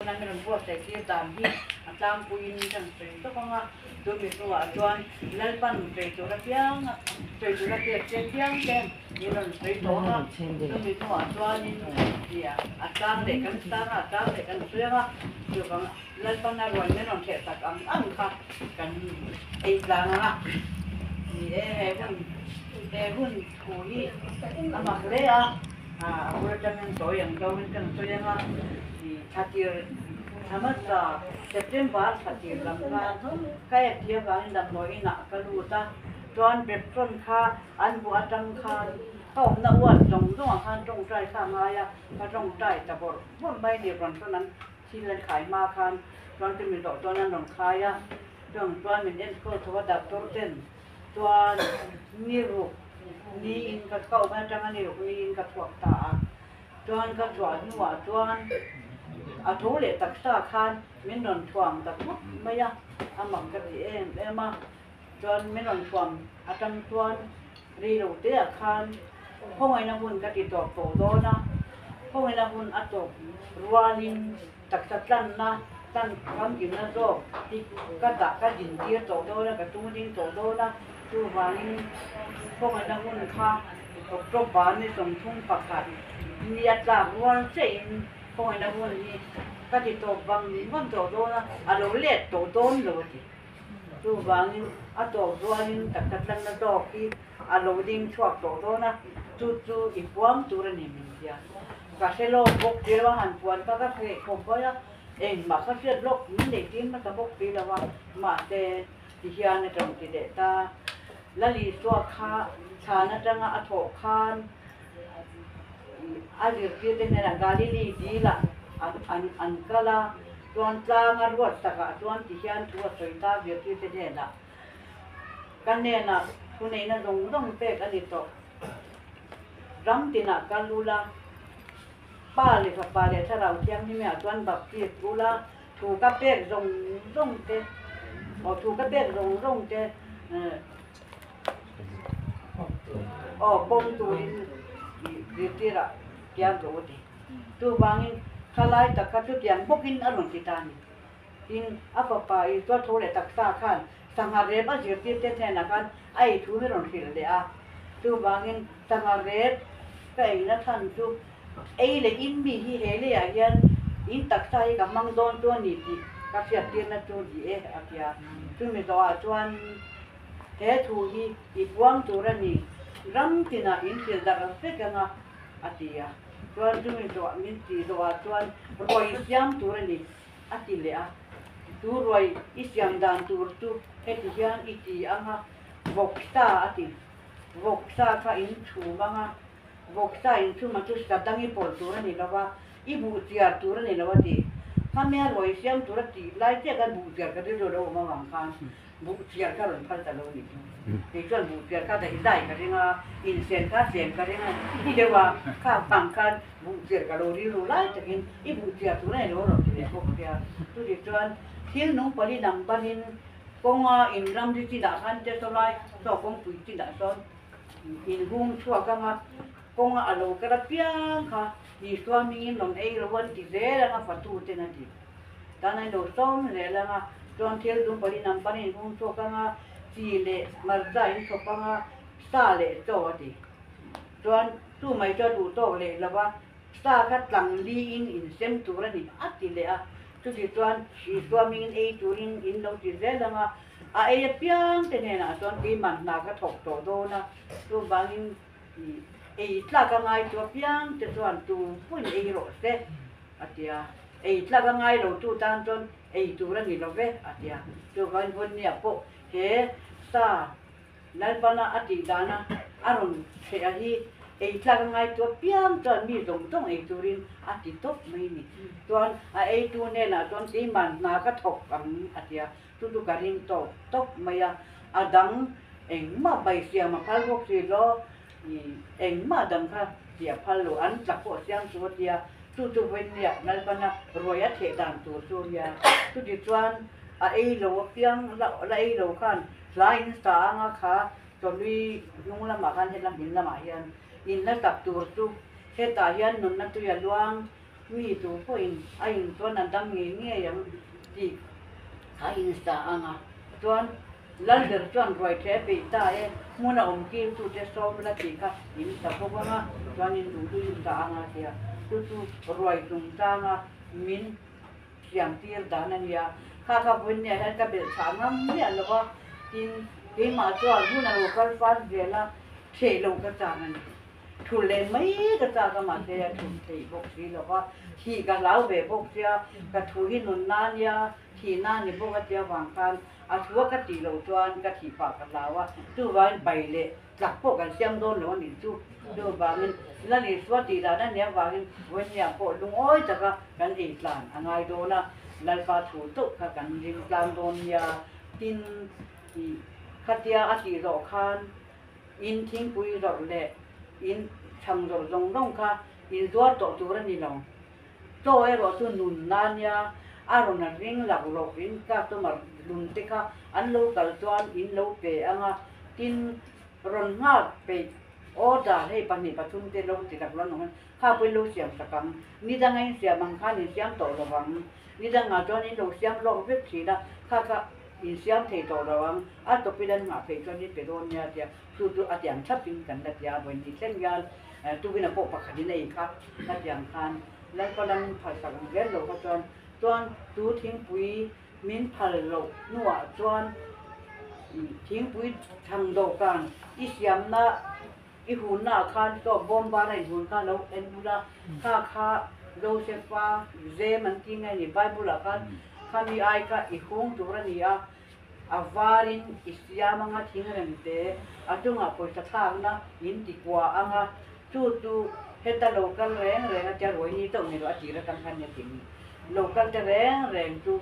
Tuna min rawn buatsaih tir dan hi a tlangpuiin kan sawi tawp ang a, chu mi hnuah chuan Lalpan sawi tur apiang a sawi tur a pek che chiang te min rawn sawi tawh ang a, chu mi hnuah chuanin a tlang leh kan tlang a, a tlang leh kan sawi ang a, chuvang Lalpan a ruan min rawn theh tak ang ang kha kan ei tlang ang a. Ni e, he hun he hun thu hi a mak hle a, a bul atangin sawi ang zawngin kan sawi ang a, Thla thla hmasa September thla tir lam khan ka ep thih avangin damdawi inah ka lut a, chuan Beptron kha an buh atang khan ka awmna uat zawng zawngah khan tawngtai kha a ngai a, ka tawngtai ta bawrh bawrh mai ni rawn chuan an thil an khai hma khan chuan chumi zawh chuan an rawn khai a, chuang chuan min enkawl chho a doctor ten chuan ni ruk niin ka ka awm atanga ni ruk niin ka chhuak ta a. Chuan ka chhuah hnuah chuan a tho leh taksa khan min rawn thuam ta khawp mai a, a mak ka ti em em a. Chuan min rawn thuam atang chuan rei lo teah khan khawngaihna hun ka ti tawp tawh dawn a, khawngaihna hun a tawp rualin taksa tlanna tlan famkimna zawk hi ka dah ka din tir tawh dawn a, ka tung ding tawh dawn a, chuvangin khawngaihna hun kha October ni 31 ni a tlak rual chiahin khawngaihna hun hi ka ti tawp vang vang tawh dawn a, a lo let tawh dawn lo a ti. Chuvangin a tawp rualin taksa tlanna zawk hi a lo ding chhuak tawh dawn a, chu chu i puang tur a ni min tia. Ka hre lawk bawk si lo a, han puan kha ka hreh khawp mai a, engmah ka hriat lawk min neih tir hmasa bawk si lo a, mahse tihian a tawng ti leh ta. Lal Isua kha chhan atanga a thawh khan a zirtirte hnenah Galili dilah an kal a, chuan tlanga ruat takah chuan tihian thu a sawi ta zirtirte hnenah, Ka hnenah thuneihna zawng zawng pek a ni tawh. Ram tinah kal ula, Pa leh Fapa leh Thlarau Thianghlimah chuan baptist ula, Thu ka pek zawng zawng te, aw thu ka pek zawng zawng te aw pawm turin zirtirah tiang ka u ti. Chuvangin thalai tak kha chutiang bawkin a rawn ti ta a ni. Tin, a fapa Isua tho leh taksa khan sangha rep a zirtir te hnenah khan a ei thu hi rawn hrilh leh a. Chuvangin sangha rep ka eina chhan chu Ei leh in mi hi he leiah hian in taksa hi ka hmang dawn chu a ni tih ka hriattirna chu ni e, a ti a. Chumi zawhah chuan he thu hi i puang tur a ni, ram tinah in hrilh darh vek ang a, a ti a. Chuan chumi zawh min tih zawhah chuan ruai i siam tur a ni, a ti leh a. Chu ruai i siam dan tur chu heti hian i ti ang a, vawksa a ti. Vawksa kha in chhum ang a, Vawksa in chhuma chu sadang i pawlh tur a ni lo a, i buh chiar tur a ni lo a ti. Khamia ruai siam tur a tih lai chiah khan buh chiar ka rilru lo awm avang khan buh chiar kha rawn phal ta lo a ni chu. Kei chuan buh chiar kha daih zai ka ring a, insen kha sem ka ring a ni deuh a, kha vang khan buh chiar ka lo rilru lai takin i buh chiar tur a ni lo a rawn ti leh bawk sia. Chuti chuan thil nung pali dang banin kawnga inram ri chinah khan te saw lai saw kawngpui chinah sawn Inhung chhuak anga kawnga a lo kal apiang kha Isua hmingin rawn ei ro an ti zel anga fatu ten a ti. Tan a lo sawm zel anga chuan thil dum pali nam pan inhung chhuak anga chi leh hmarcha in chhawp anga sa leh chaw a ti. Chuan chu mai chu a duh tawk leh lo a, sa kha tlang liin insem tur a ni a ti leh a. Chuti chuan Isua hmingin ei turin in lo ti zel anga A ei apiang te hnenah chuan keimah hna ka thawk tawh dawn a, chuvangin ei tlak a ngai chu apiang te chuan tu pawhin ei rawh se a ti a, ei tlak a ngai lo tu tan chuan ei tur a ni lo ve a ti a, chuvangin Vawnnia pawh he sa Lalpana a tih dana a rawn chheh a hi ei tlak a ngai tu apiang chuan mi zawng zawng ei turin a ti tawp mai a ni. Chuan a eitu hnenah chuan keimah hna ka thawk ang a ti a, Chu chu ka ring tawp tawp mai a, a dang engmah bai siam a phal bawk si lo, engmah dang kha tih a phal lo, an tla pawh siam chu a tia, chu chu vawinia Lalpana ruai a theh dan tur chu a nia. Chuti chuan a ei lo apiang la ei lo khan hla in sa anga kha chawlui hnung lamah khan helam in lamah hian in la sak tur chu hetah hian nunna tui a luang. Mi tu pawhin a in chuan a dam ngei ngei ang tih a insa ang a, chuan Lalber chuan ruai ṭhe a peih ta e, hmun a awm tir tute sawm la tih kha in sa bawk ang a, chuan in duh duh in sa ang a tia, chu chu ruai chungchanga min siam tir dan a nia, kha kha vawinia hian ka belh chhah ngam miah lo va, tin keimah chuan hun a lo kal fat zel a, ṭheh lo ka chang a ni. Thul leh mai ka chak a mahse a thul theih bawk si lo va, thih ka hlau ve bawk sia, ka thu hi nun na nia, thih na ni bawk a tia vang khan a thu a ka tih loh chuan ka thih pah ka hlau a, chuvangin bai leh tlak pawh kan siam dawn lo a nih chu. Chuvangin Lal Isua tih dan a nia vangin Vawinia pawh lungawi taka kan ei tlan a ngai dawn a, Lalpa thu chauh kha kan ring tlang dawn nia, tin khatia a tih zawh khan In thingpui zawrh leh in chhang zawrh zawng zawng kha in zuar tawh tur a ni lo. Chaw erawh chu nun na nia a rawn ring lak rawh in customer lun te kha an lo kal chuan in lo pe ang a, tin rawn nghak peih order hei pahnih pathum te lo ti lak lo an awm a, kha pawhin lo siam sak ang. Ni danga in siam ang khan in siam tawh lo vang. Ni dangah chuan in lo siam lawk vek thin a, kha kha insiam thei tawh lo ang, a tawpin an nghah phei chuan in pe dawn nia tia chu chu a tiang thapin kan la tia vawi ni thleng hian tukin a pawh pakhatin a ei kha a tiang khan Lalpa lam min phal sak ang zel lo kha chuan chuan chu thingpui min phal loh hnuah chuan thingpui thang dawhkan i siamna i hunnaah khan chaw bawm ban a inhun kha lo en bula kha kha Joseph-a zem an ti nge ni Bible-ah khan khami ai kha i hung tur a ni a, a varin i siam anga thing reng te a chungah pawisa thlakna in ti kua anga chu chu heta lo kal reng reng a tia ruai ni chauh ni lo a tir atang khan nia tih ni lo kal te reng reng chu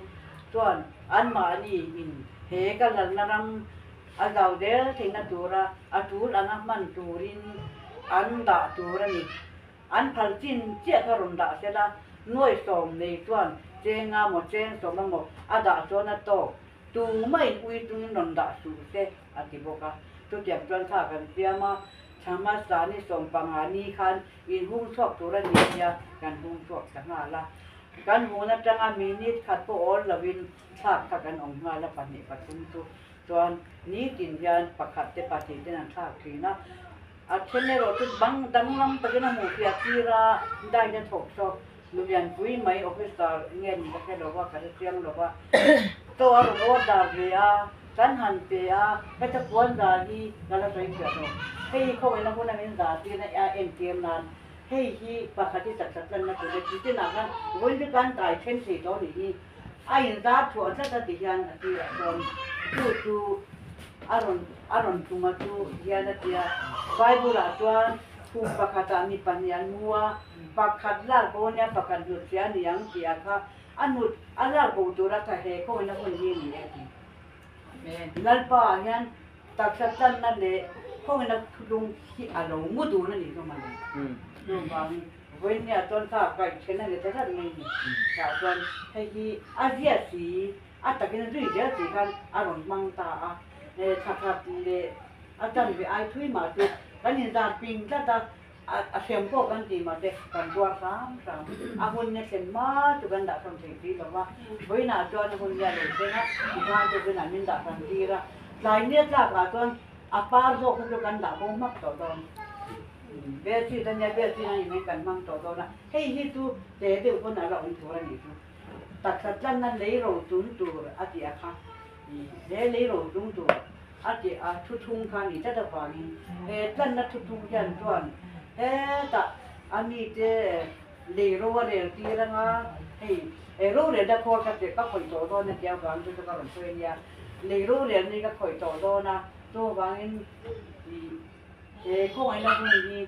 chuan anmahni in he ka lalna ram A zau zel theihna tura a tul anga hman turin an dah tur a ni. An phal chin chiah kha rawn dah sela, nuai sawm nei chuan cheng a maw cheng sawm a maw a dah chuan a tawk. Tumah in ui chungin rawn dah suh se a ti bawk a. Chutiang chuan thla kan siam a, thla hmasa ni 15 ni khan in hung chhuak tur a ni nia kan hung chhuak ta nghal a. Kan hun atanga minute khat pawh awl lovin thlak kha kan awm nghal a pahnih pathum chu. Chuan nitin hian pakhat te pahnih ten an thlak thin a, a then erawh chu bang danglam takin a hmuh fiah tir a, dine a thawk saw Nulianpui mai officer nge ni ka hre lo va, ka hre chiang lo va, chaw a rawn order ve a, kan han pe a, heta puan zar hi ka la sawi fiah lo, hei hi khawngaihna huna min zar tir na a entir nan hei hi pakhat hi taksa tlanna tur e tih chinah khan vawiin chu kan kai then thei tawh nih hi. A inzar chhuah tlat a ti hian a tirah chuan chu chu a rawn a rawn tum a chu hian a ti a. Bible ah chuan khum pakhatah mi pahnih an mu a, pakhat lak bo ania pakhat hnut chhia a ni ang tih a kha a hnut a lak bo tura tha he khawngin a hun hi a ni e ti. Lalpa ah hian taksa tlanna leh khawngin a thulung hi a lo mu dun a nih chu mawle. Chuvangin Vawinia chuan kha kaih then a ni ta zat mai ni. Tah chuan hei hi a zia si, a takin a zui zel si khan a rawn hmang ta a. Thla khat leh a chan ve ai thui mah chu kan inzar ping tlat a, a hrem pawh kan ti mahse kan tuar hram hram. A hun nia thlen hma chu kan dah hram thei si lo va. Vawiinah chuan a hun nia lo thleng a, tikhan chu vawiinah min dah hran tir a. Tlai nia tlakah chuan a par zawk kha chu kan dah bo hmak tawh dawn. Bel chi ta nia bel chi na in kan hmang tawh dawn a, hei hi chu te deuh pawn a la awm tur a nih chu. Taksa tlanna lei ro chung tur a tih a kha, he lei ro chung tur a tih a thu thung kha a nih tlat avangin he tlanna thu thung hian chuan hetah a mite lei ro a rel tir anga hei he rorelna khawl ka ka khawih tawh dawn a tia vang chu chu ka rawn sawi a nia, lei rorelna hi ka khawih tawh dawn a chuvangin ih. He khawngaihna hun hi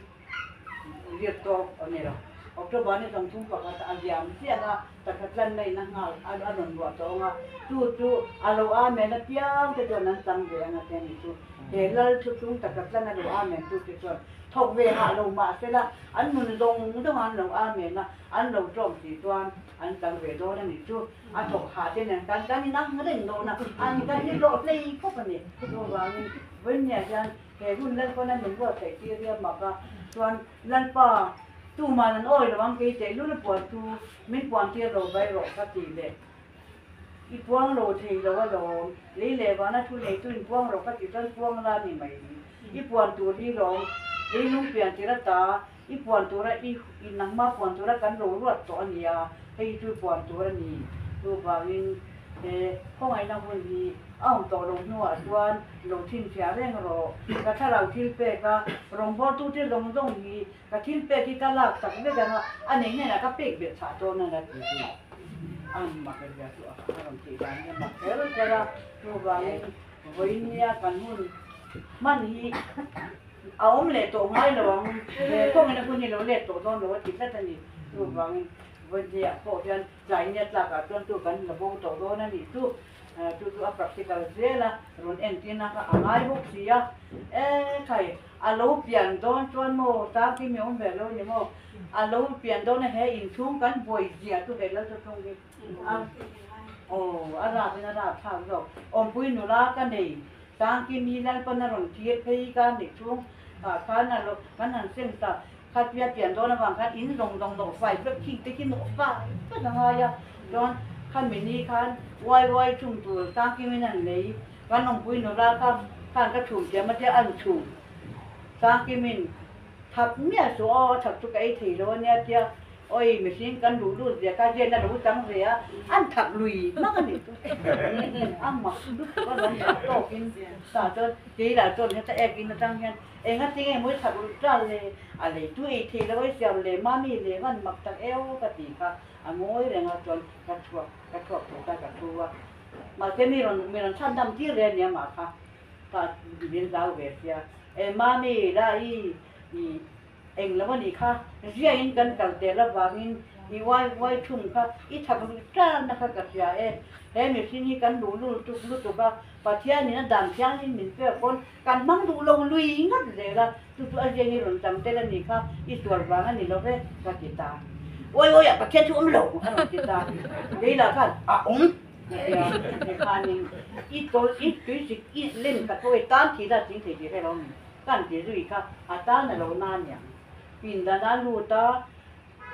riat tawk a ni lo. October ni 31 a liam chiah a, taksa tlanna in a nghal a rawn ruah tawh ang a, chu chu a lo amen apiang te chuan an chang ve ang a ti a ni chu. He lal thuthlung taksa tlan a lo amen tu te chuan thawk ve hah lo mah se la, an nun zawng zawng an lo amen a, an lo tlawm si chuan an chang ve dawn a ni chu. A thawk hah te nen khan kan inang reng dawn a, an kan hi hlawh hlei khawp a ni. Chuvangin vawinia hian He hun Lalpawn a min ruat theih tir hi a mak a, chuan Lalpa Tuman an awi lo ang kei teh lul puan chu min puan tir lo vai rawh ka ti leh. I puang lo thei lo alawm, lei leh vana thu neitu in puang rawh ka ti chuan puang la ni mai. I puan tur hi lawm, leilung pian tir ata i puan tura i nangma puan tura kan lo ruat tawh a nia, hei hi chu i puan tur a ni. Chuvangin he khawngaihna hun hi a awm tawh lo hnuah chuan lo thinchhiah reng rawh. Ka thlarau thil pek a, rawngbawltute zawng zawng hi Ka thil pek hi ka lak tak vek ang a, a nei hnenah ka pek belh chhah dawn a la ti hi. A mak a zia chu a rawn tih dan hi a mak kher kher a, chuvangin vawinia kan hun hman hi a awm leh tawh ngai lo ang, he kawngin a hun hi lo let tawh dawn lo a ti tlat a ni. Chuvangin vawinia pawh hian tlainia tlakah chuan chu kan la bo tawh dawn a nih chu. Chu chu a practical zel a, rawn entirna kha a ngai bawk si a. E khai, a lo pian dawn chuan maw, Tangki mi awm ve lo ni maw, a lo pian dawn a he inchhung kan buai zia chu he lal chu tung hi a aw a rap in a rap thlak zawk. Awmpui nula ka nei, Tangki mi Lalpan a rawn thlir phei ka ni chhung ah khan a lo kan han seng ta, khatia pian dawn avang khan in zawng zawng nawh fai vek khi te khi nawh fai vek a ngai a, chuan khami ni khan uai uai chhung tur Tangkimin an lei, kan awmpui nula kha khan ka chhum thiam a tia an chhum Tangkimin thap miah suh aw a thap chu ka ei thei lo a nia tia Oi, mihring kan luh lut ve ka rian a lo chang ve a, an thak lui hmak a nih chu. A mak lutuk a lawm tak tawkin tah chuan kei lah chuan heta ek in atang hian enga tinge mawi thak luh tal le, a lei tu ei thei lo ei siam le mami le van mak tak eo ka ti kha a ngawi reng a chuan ka chhuak ka chhuak tawh ta ka thu a. Mahse mi rawn mi rawn chhan dam tir ve a nia mah kha ka min zau ve sia e mami la i i Eng lo a nih kha, ziain kan kal tel avangin i uai uai thung kha i chak luh tanna kha ka hria e. He mihring hi kan luh lul tuk lutuk a, Pathianin a dan thianghlim min pek pawn kan hmang duh lo lui ngat zel a, chu chu a ziain i rawn chang tel a nih kha, i sual vang a ni lo ve, ka ti ta. Uai uai ah Pathian chu awm lo a rawn ti ta. Kei lah khan a awm ka ti a, tikhanin i tawlh i tuisik i len khat pawh i tan thih la ching thei tih hre lo mi. Kan ti zui kha a tan a lo na niang. Pindan a lut a,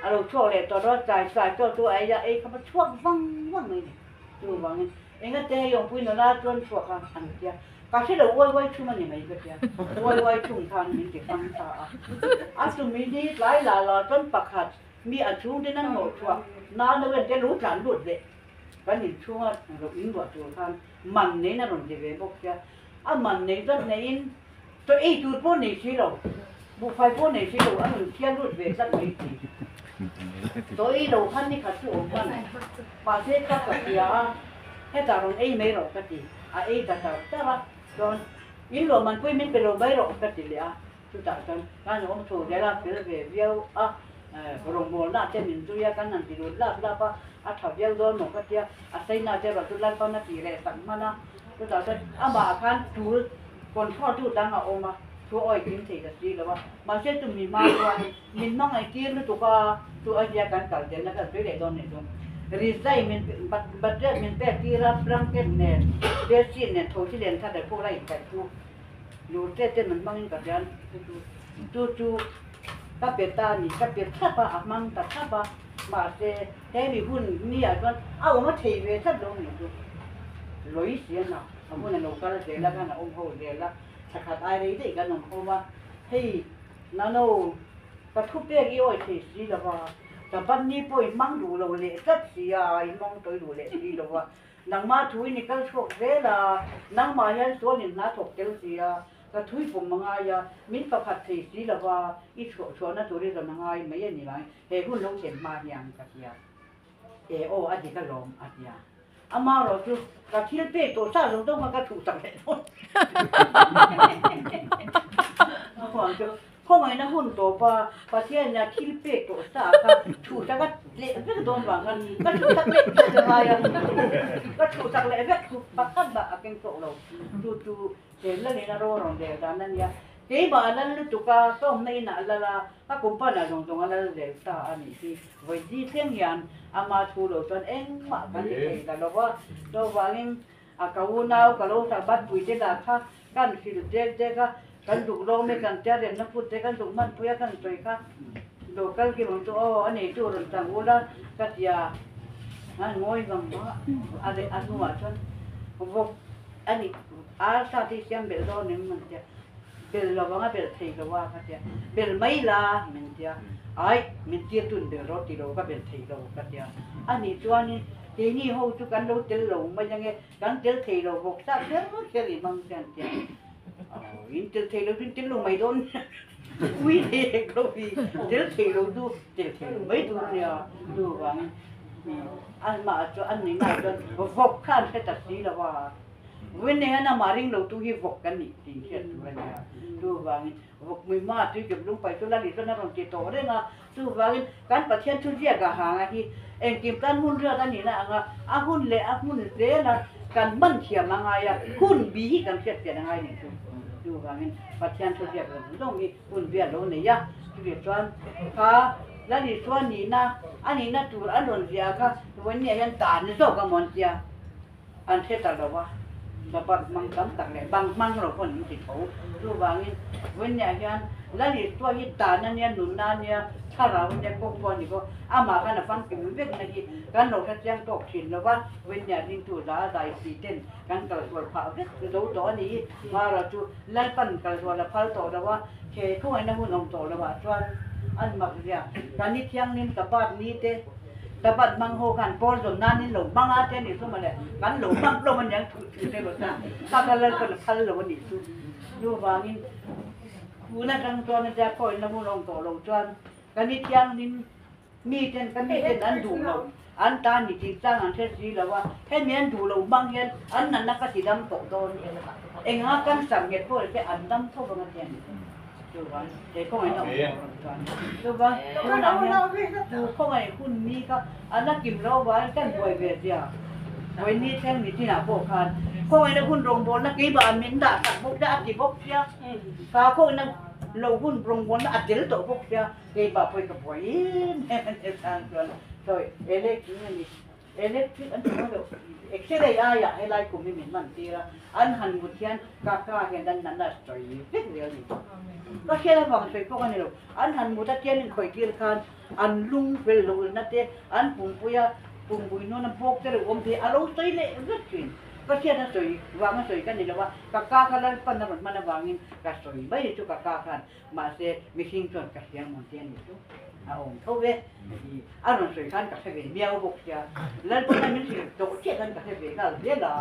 a lo chhuak leh tawh lo a, tlai tlai tawh chu a ei a, ei kha va chhuak vang vang mai ni. Chuvangin engate hei awmpui nula chuan chhuak a an tia, ka hre lo uai uai thum a ni mai ka tia, uai uai thum khan min ti fang ta a. A chumi ni tlai lah lah chuan pakhat mi a chhungten an hnawh chhuak na no en te lo tlan lut leh kan inchhunga lo inruah tur khan man neiin a rawn ti ve bawk sia. A man nei zat neiin chaw ei tur pawh nei si lo, buhfai pawh nei si lo, a rawn thial lut ve tlat mai si. Chaw ei lo khan ni khat chu awm hman, mahse ka ka hria a, hetah rawn ei mai rawh ka ti, a ei ta tar tar a, chuan in lawmman pui min pe lo mai rawh ka ti leh a, chutah chuan kan awm chho zel a, fel ve viau a, rawngbawlna te min zui a, kan han ti lut lap lap a, a tha viau dawn maw ka tia, a saina te erawh chu Lalpan a tih reh sak hman a. Chutah chuan amah khan tul control tu dang a awm a, thu awi kim thei ta si lo a. Mahse chu mi hma chuan min hmangaih lutuk a, chu a zia kan kal zel na kan sawi leh dawn nih chu. Rizai min budget min pek tir a, blanket nen, bedsheet nen, thosi len kha der pawh la inkaih chu lur te ten an hmangin ka hria chu chu ka pe ta a ni, ka pe thlap a, a hmang ta thlap a. Mahse he mi hun ni ah chuan a awm a thei ve tlat lo nih chu. Lawih si a na, a hun a lo kal zel a khan a awm ho zel a, thla khat ai rei daih kan awm ho a, hei nano ka thu pek i awi thei si lo va, ka ban ni pawh i hmang duh lo leh tlat si a, i hmang tawi duh leh si lo va, nangmah thu in i kal chhuak zel a, nangmah hian sual in hna thawk tel si a, Ka thui pum a ngai a, min pakhat thei si lo va, i chhuah chhuahna tur i rawn a ngai mai a ni mai, he hun lo thlen hma hian ka tia. E aw, a dik alawm, a tia. Amaherawh chu ka thil pek tawh sa zawng zawng kha ka thuh sak leh dawn. A huang chu khawngaihna hun tawp a, Pathian ina thil pek tawh sa kha thuh sak a leh vek dawn vang khan ka thuh sak leh vek a ngai a, ka thuh sak leh vek thu pakhat mah a keng tawh lo. Chu chu He lalin a ro rawn rel dan a nia. Keimah a lal lutuk a, ka awmna inah a lal a, ka kumpanah zawng zawng a lal zel ta a nih hi. Vawizi thleng hian ama thu lo chuan engmah kan ti thei ta lo va. Chuvangin a ka unau ka lo sak batpui te lah kha kan hrilh dek dek a, kan zuk lawm e, kan tia remna phut te kan zuk hmanpui a kan sawi kha. Lo kal kim ang chu aw, a neitu rawn tang ula ka tia a ngawi vang vang a, a leh a hnuah chuan vawk a ni arsa te hi siam belh dawn em an tia, bel lo ang a belh thei lo a ka tia, bel mai la min tia, aih min tir tun bel rawh ti lo ka bel thei lo ka tia, a nih chuanin keini ho chu kan lo tel lo mai ange kan tel thei lo vawk sa kher kher i hmang che an tia, aw in tel thei lo chu in tel lo mai dawn Ui thei hek lo hi tel thei lo chu tel thei lo mai tur a nia chuvangin amah chu an nihna ah chuan vawk kha an hre ta si lo a, vawiin nei hian amah ring lo tu hi vawk kan nih tih hriat tur a nia chuvangin vawk mui hma tui kep lung pai chu la nih chuan a rawn ti tawh reng a chuvangin kan Pathian thu ziak ah hanga hi engkim tan hun riat a nihna anga a hun leh a hmun zela kan hman thiam a ngai a, hun bi hi kan hriat pian a ngai nih chu. Chuvangin Pathian thu ziak zawng zawng hi hun bial lo nei a, chuvih chuan kha Lal Isua nihna a nihna tur an rawn ziah kha vawiin hian tan zawk a mawn tia an hre ta lo a, Sabbath hmang tam tak leh bang hmang lo pawh an ti tho. Chuvangin vawiin hian Lal Isua hi dan a nia, nunna a nia, thlarau a nia, kawng pawh a ni bawk. Amah khan a famkim vekna hi kan lo hre chiang tawk thin lo va, vawiin ringtu za zai si ten kan kalsual phah vek zo tawh a ni hi. Mara chu Lalpan kalsual a phal tawh lo a, he khawngaihna hun awm tawh lovah chuan an mak zia. Kan ni thianghlim Sabbath ni te, Sabbath hmang ho khan pawl zawn nan in lo hmang a te a nih chu mawle, kan lo hmang hlawm a niang thuh thuh te lo chuan kha kha Lalpan a phal lo a nih chu. Chuvangin tun atang chuan a tia khawngaihna hun awm tawh lo chuan kan ni thianghlim Miten ka miten an duh lo, an ta ni tih chang an hre si lo a, hemi an duh lo hmang hian an natna ka ti dam tawh dawn. Enga cancer nghet pawh te an dam tho vang a ti a ni. Chuvan he khawngaihna awm tawh rawn chuan chuvan tunah hian chu khawngaih hun ni kha a la kim lo avangin kan buai ve zia. Vawiin thleng ni chinah pawh khan khawngaihna hun rawngbawlna keimah min dah sak bawk sia a ti bawk sia, kha khawngaihna lo hun rawngbawlna a tel tawh bawk sia. Keimah pawhin ka buai em em a nia chang chuan sawi electric a ni electric an ti mai lo x-ray aiah helai kum hi min hman tir a an han mut hian ka ka hian an natna a sawi vek zel a ni ka hriat avang sawi pawh a ni lo an han mut a tian inkhawih tir khan an lung fel loh na te an pumpui a pumpui hnuna bawk te lo awm te a lo sawi leh vek thin ka hriat a sawi vang a sawi ka ni lo a ka ka kha Lalpan a rawn hman avangin ka sawi mai chu ka ka khan Mahse, mihring chuan ka hria mawn te a nih chu a awm tho ve. I a rawn sawi khan ka hre ve miau bawk sia. Lalpawn a min hrilh tawh chiah khan ka hre ve nghal zel a,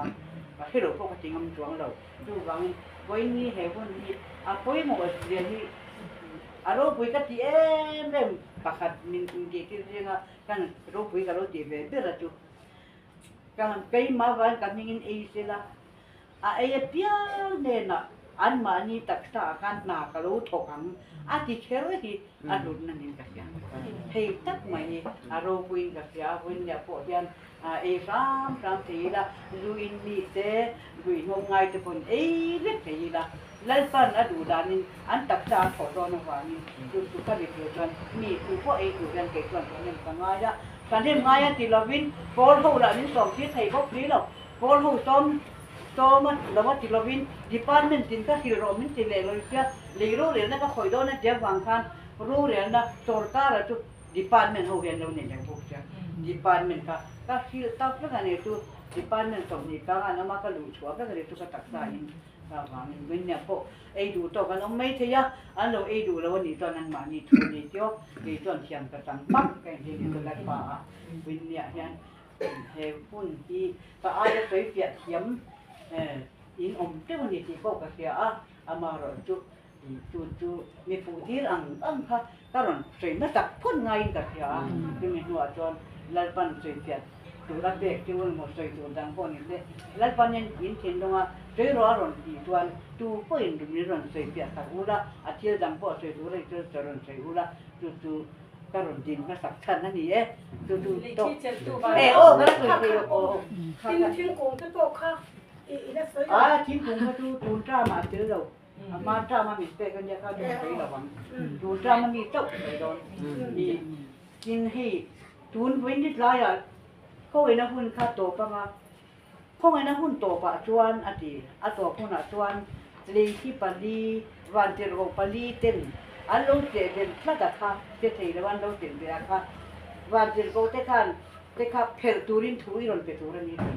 ka hre lo pawh ka ti ngam chuang lo. Chuvangin, vawiin ni he hun hi a pawimawh zia hi a ropui ka ti em em pakhat min intihtir zinga kan ropui ka lo tih ve ber a chu. Ka keimah avangin ka hmingin ei sela A ei apiang hnenah anmahni taksa ah khan hna ka lo thawk ang a ti kher hi a hlutna niin ka hria. Thei tak mai hi a ropuiin ka hria a, vawiinniah pawh hian ei hram hram thei ila, zu in mi te, ruih hnawm ngai te pawhin ei vek thei ila, Lalpan a duh danin an taksa a thawh dawn avangin chu chu ka ri tur chuan mi tu pawh ei tur hian kei chuan thahnem ka ngai a, thahnem ngai a ti lovin pawl ho lah min sawm tir thei bawk si lo. Pawl ho sawm sawm a lo a ti lovin department tin ka hrilh rawh min ti leh lo sia, lei rorelna ka khawih dawn a tia vang khan rorelna sorkara chu department ho hian lo nei leh bawk sia, department kha ka hrilh tak vek a ni chu department 20 kang an awm a ka luh chhuah vek a ni chu ka taksa in ka vangin Winnie pawh ei duh tawk an awm mai thei a, an lo ei duh lo a nih chuan anmahni thu a ni tio, kei chuan thiam ka chang pak ka inhlim ni chu Lalpa a Winnie hian He hun hi ka aia sawi fiah thiam in awm teuh a ni tih pawh ka hria a, amaherawh chu chu chu mi fuh tir ang ang kha ka rawn sawi hmasak phawt ngaiin ka hria a, chumi hnuah chuan Lalpan sawi fiah tur a pek chu emaw sawi tur dang pawh ni se, Lalpan hian in thinlunga sawi rawh a rawn tih chuan tu pawhin min rawn sawi fiah sak ula, a thil dang pawh sawi tur a ni chu rawn sawi ula, chu chu Ka rawn din hmasak chhan a ni e. Chu chu tawk. E aw ka la sawi thei lo aw. Thingkung te pawh kha i la sawi lo. A thingkung kha chu tun term ah a tel lo. A hma term a min pek a nia kha chu ka sawi lo ang. Tun term a mi chauh ka sawi dawn. I tin hei tun vawiin ni tlaiah khawina hun kha tawp anga khawina hun tawpah chuan a ti. A tawp hunah chuan lei thi pali vantirhkoh pali ten. an lo cheh belh tlat a kha, che thei lo an lo chelh ve a kha. Vantirhkoh te khan te kha phelh turin thu i rawn pe tur a ni ti.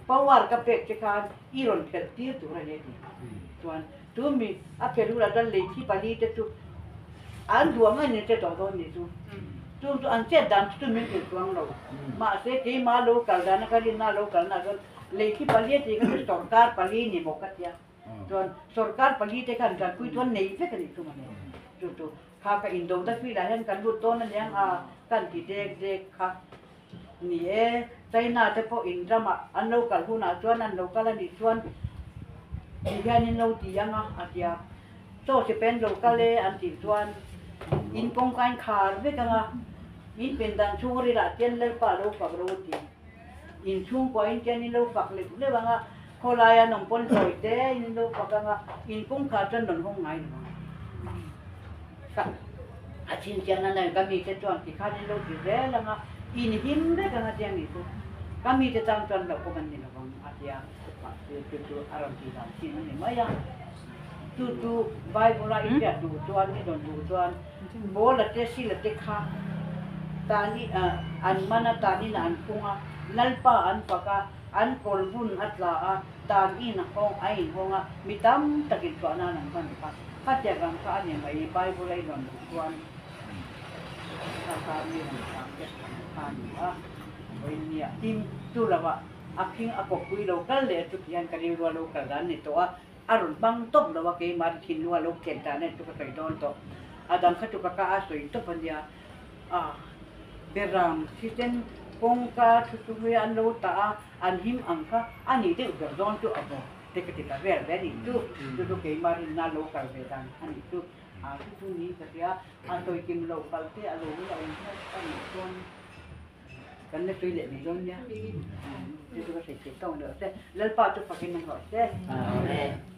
Power ka pek che khan i rawn phelh tir tur a ni ti. Chuan tu mi a phelh hunah chuan lei thi pali te chu an duh ang en che tawh dawn ni chu. Chung chu an chet dan chu min hrilh chuang lo. Mahse keimah lo kal dana ka rinna lo kalna chuan lei thi pali a tih kha chu sorkar pali ni maw ka tia. Chuan sorkar pali te khan tanpui chuan nei vek a nih chu mawle. Chu chu kha ka indo na field ah hian kan lut dawn aniang a kan ti dek dek kha ni e. China te pawh in ramah an lo kal hunah chuan an lo kal a nih chuan ti hian in lo ti ang a a tia. Chaw sipai an lo kal e an tih chuan in kawngka in khar vek ang a, in pindan chhung rilah tian Lalpa a lo fak ro a ti. In chhungkua in tian in lo fak leuh leuh ang a, khawlaia an awm pawn sawi te in in lo fak ang a, in kawngkhar chuan rawn hawng ngai lo ang. Ka a chhinchhiahna nei ka mite chuan tikhan in lo ti zel ang a, in him vek ang a tiang ni chu. Ka mite tan chuan hlauhawm an ni lo vang a tia. Mahse chu chu a rawn tih dan chin a ni mai a. Chu chu Bible a i hriat duh chuan, i dawn duh chuan Paula te Sila te kha tani an man a, tanin an phung a, Lalpa an fak a, an kawl bun a tla a, tanin a hawng a inhawng a, mi tam takin chhuah nan an hman kha. Khatiang ang kha a ni mai, Bible a i dawn duh chuan kha kha mi rawn chhang te kha a ni a. Vawinia tin chu lovah A khing a kawppui lo kal leh chu tihian ka rilru a lo kal dan ni tawh a, a rawn hmang tawp lo a, keimah thinlung a lo khen dan en chu ka sawi dawn tawh. A dang kha chu ka ka a sawi tawp a nia. A beram thisen kawngka thu chu hei an lo tah a, an him ang kha a nih deuh ber dawn chu a maw te ka ti ta vel ve a nih chu. Chu chu keimah rinna lo kal ve dan a nih chu. A chu chu ni ka tia, a sawi kim loh kal te a lo la awm hian a nih chuan. Kan la tui leh mai dawn nia. Chu chu ka hre thei tawng deuh se. Lalpa chu fakin awm rawh se. Amen.